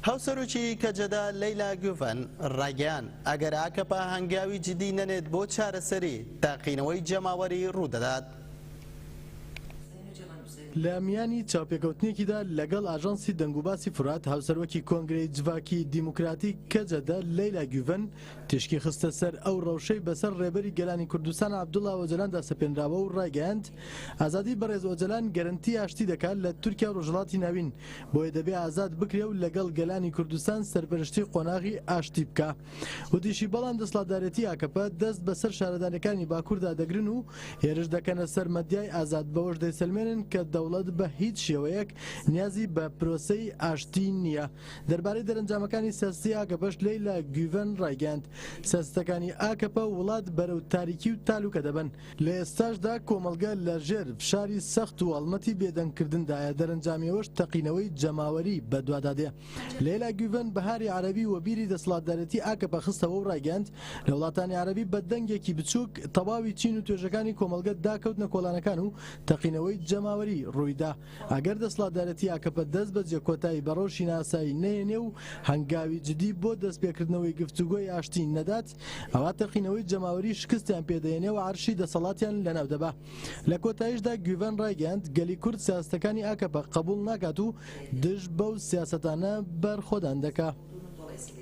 هاوسەرۆکی کەجەدە لەیلا گوڤەن ڕایگەیاند، ئەگەر ئاکەپە هەنگاوی جدی نەنێت بۆ چارەسەری، تەقینەوەی جەماوەری ڕوودەدات. لە میانی چاوپێکەوتنێکیدا لەگەڵ ئاژانسی دەنگوباسی فورات، هاوسەرۆکی کۆنگرەی جڤاکی دیموکراتیک کەجەدە لەیلا گوڤەن تیشکی خستە سەر ئەو ڕەوشەی بەسەر ڕێبەری گەلانی کوردستان عەبدوڵا ئۆجەلاندا سەپێنراوە و ڕایگەیاند، ئازادی بەڕێز ئۆجەلان گەرەنتی ئاشتی دەکات لە تورکیا و ڕۆژهەڵاتی ناوین، بۆیە دەبێ ئازاد بکرێ و لەگەڵ گەلانی کوردستان سەرپەرشتی قۆناغی ئاشتی بکا. وتیشی، بەڵام دەسڵاتدارێتی ئاکەپە دەست بەسەر شارەداریەکانی باکوردا دەگرن و هێرش دەکەنە سەر مەدیای ئازاد، بەوەش دەیسەلمێنن کە دەوڵەت بە هیچ شێوەیەک نیازی بە پرۆسەی ئاشتی نییە. دەربارەی دەرەنجامەکانی سیاسەتی ئاکەپەش لەیلا گویڤەن ڕایگەیاند، سیاسەتەکانی ئاکەپە وڵات بەرەو تاریکی و تالوکە دەبەن، لە ئێستاشدا کۆمەڵگە لە ژێر فشاری سەخت و هەڵمەتی بێدەنگکردندایە، دەرەنجامی ئەوەش تەقینەوەی جەماوەری بەدوادا دێ. لەیلا گویڤەن بەهاری عەرەبی وەبیری دەسەڵاتدارێتی ئاکەپە خستەوە و ڕایگەیاند، لە وڵاتانی عەرەبی بە دەنگێکی بچووک تەواوی چین و توێژەکانی کۆمەڵگە داکەوتنە کۆڵانەکان و تەقینەوەی جەماوەری ڕوویدا. ئەگەر دەسڵاتدارێتی ئاکەپە دەست بەجێ کۆتایی بە ڕەوشی نائاسایی نەهێنێ و هەنگاوی جدی بۆ دەستپێکردنەوەی گفتوگۆی ئاشتی نەدات، ئەوا تەقینەوەی جەماوەری شکستیان پێدەهێنێ و عەرشی دەسەڵاتیان لەناو دەبا. لە کۆتاییشدا گویڤەن ڕایگەیاند، گەلی کورد سیاسەتەکانی ئاکەپە قەبوڵ ناکات و دژ بەو سیاسەتانە بەرخۆدان دەکا.